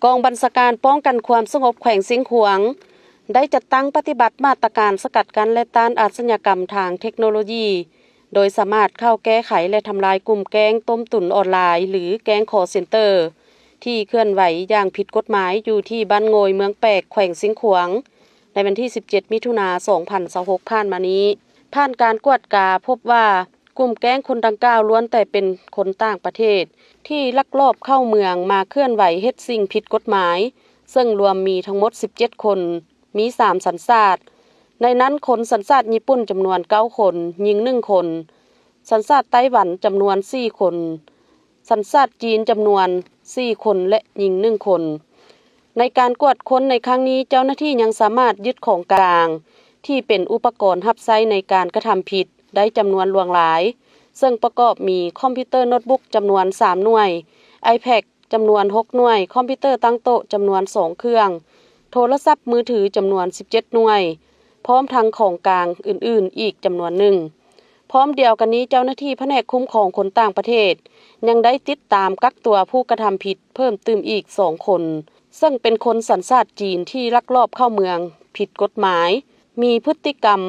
ກອງບັນຊາການປ້ອງກັນຄວາມສະຫງົບແຂວງຊຽງຂວາງ ໄດ້ຈັດຕັ້ງປະຕິບັດມາດຕະການສະກັດກັ້ນ ແລະ ຕ້ານອາຊະຍາກຳທາງເທັກໂນໂລຢີ ໂດຍສາມາດເຂົ້າແກ້ໄຂ ແລະ ທຳລາຍກຸ່ມແກ້ງຕົ້ມຕຸນອອນລາຍ ຫຼື ແກ້ງຄອລເຊັນເຕີ ທີ່ເຄື່ອນໄຫວຢ່າງຜິດກົດໝາຍຢູ່ທີ່ບ້ານໂງ່ຍ ເມືອງແປກ ແຂວງຊຽງຂວາງ ໃນວັນທີສິບເຈັດ ມິຖຸນາ ສອງພັນຊາວຫົກ ຜ່ານມານີ້. ຜ່ານການກວດກາພົບວ່າ ກຸ່ມແກ້ງຄົນດັ່ງກ່າວລ້ວນແຕ່ເປັນຄົນຕ່າງປະເທດ ທີ່ລັກລອບເຂົ້າເມືອງມາເຄື່ອນໄຫວເຮັດສິ່ງຜິດກົດໝາຍ, ເຊິ່ງລວມມີທັງໝົດສິບເຈັດຄົນ, ມີສາມສັນຊາດ, ໃນນັ້ນຄົນສັນຊາດຍີ່ປຸ່ນຈຳນວນເກົ້າຄົນ, ຍິງໜຶ່ງຄົນ, ສັນຊາດໄຕ້ຫວັນຈຳນວນສີ່ຄົນ, ສັນຊາດຈີນຈຳນວນສີ່ຄົນ ແລະ ຍິງໜຶ່ງຄົນ. ໃນການກວດຄົ້ນໃນຄັ້ງນີ້, ເຈົ້າໜ້າທີ່ຍັງສາມາດຍຶດຂອງກາງທີ່ເປັນອຸປະກອນຮັບໃຊ້ໃນການກະທຳຜິດໄດ້ຈຳນວນຫຼວງຫຼາຍ, ເຊິ່ງປະກອບມີຄອມພິວເຕີໂນດບຸກຈຳນວນສາມໜ່ວຍ, iPad ຈຳນວນຫົກໜ່ວຍ, ຄອມພິວເຕີຕັ້ງໂຕະຈຳນວນສອງເຄື່ອງ, ໂທລະສັບມືຖືຈຳນວນສິບເຈັດໜ່ວຍ, ພ້ອມທັງຂອງກາງອື່ນໆອີກຈຳນວນໜຶ່ງ. ພ້ອມດຽວກັນນີ້, ເຈົ້າໜ້າທີ່ພະແນກຄຸ້ມຄອງຄົນຕ່າງປະເທດ ຍັງໄດ້ຕິດຕາມກັກຕົວຜູ້ກະທຳຜິດເພີ່ມຕື່ມອີກສອງຄົນ, ເຊິ່ງເປັນຄົນສັນຊາດຈີນທີ່ລັກລອບເຂົ້າເມືອງຜິດກົດໝາຍ, ມີພຶດຕິກຳ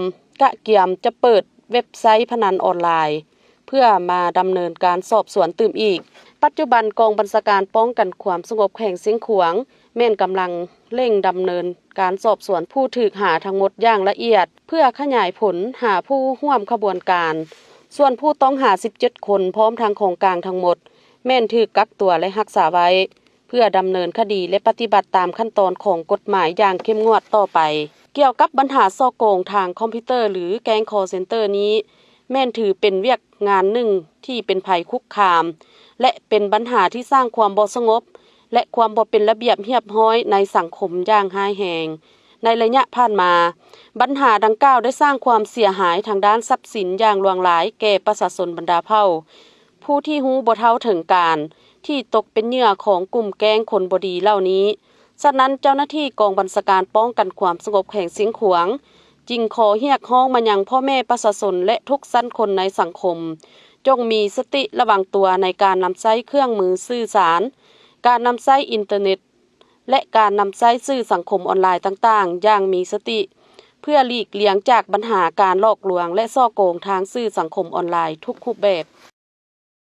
ກະກຽມຈະເປີດເວັບໄຊພະນັນອອນລາຍ ເພື່ອມາດຳເນີນການສອບສວນຕື່ມອີກ. ປັດຈຸບັນກອງບັນຊາການປ້ອງກັນຄວາມສະຫງົບແຂວງຊຽງຂວາງ ແມ່ນກຳລັງເລັ່ງດຳເນີນການສອບສວນຜູ້ຖືກຫາທັງໝົດຢ່າງລະອຽດ ເພື່ອຂະຫຍາຍຜົນຫາຜູ້ຮ່ວມຂະບວນການ. ສ່ວນຜູ້ຕ້ອງຫາສິບເຈັດຄົນ ພ້ອມທັງຂອງກາງທັງໝົດ ແມ່ນຖືກກັກຕົວ ແລະ ຮັກສາໄວ້ ເພື່ອດຳເນີນຄະດີ ແລະ ປະຕິບັດຕາມຂັ້ນຕອນຂອງກົດໝາຍຢ່າງເຂັ້ມງວດຕໍ່ໄປ. ກ່ຽວກັບບັນຫາສໍ້ໂກງທາງຄອມພິວເຕີ ຫຼື ແກ້ງຄອລເຊັນເຕີນີ້ ແມ່ນຖືເປັນວຽກງານໜຶ່ງທີ່ເປັນໄພຄຸກຄາມ ແລະ ເປັນບັນຫາທີ່ສ້າງຄວາມບໍ່ສະຫງົບ ແລະ ຄວາມບໍ່ເປັນລະບຽບຮຽບຮ້ອຍໃນສັງຄົມຢ່າງຮ້າຍແຮງ. ໃນໄລຍະຜ່ານມາ, ບັນຫາດັ່ງກ່າວໄດ້ສ້າງຄວາມເສຍຫາຍທາງດ້ານຊັບສິນຢ່າງຫຼວງຫຼາຍແກ່ປະຊາຊົນບັນດາເຜົ່າ ຜູ້ທີ່ຮູ້ບໍ່ເທົ່າເຖິງການ ທີ່ຕົກເປັນເຫຍື່ອຂອງກຸ່ມແກ້ງຄົນບໍ່ດີເຫຼົ່ານີ້. ສະນັ້ນ, ເຈົ້າໜ້າທີ່ກອງບັນຊາການປ້ອງກັນຄວາມສະຫງົບແຂວງຊຽງຂວາງ ຈຶ່ງຂໍຮຽກຮ້ອງມາຍັງພໍ່ແມ່ປະຊາຊົນ ແລະ ທຸກຊັ້ນຄົນໃນສັງຄົມ, ຈົ່ງມີສະຕິລະວັງຕົວໃນການນຳໃຊ້ເຄື່ອງມືສື່ສານ, ການນຳໃຊ້ອິນເຕີເນັດ ແລະ ການນຳໃຊ້ສື່ສັງຄົມອອນລາຍຕ່າງໆຢ່າງມີສະຕິ, ເພື່ອຫຼີກລ່ຽງຈາກບັນຫາການຫຼອກລວງ ແລະ ສໍ້ໂກງທາງສື່ສັງຄົມອອນລາຍທຸກຮູບແບບ.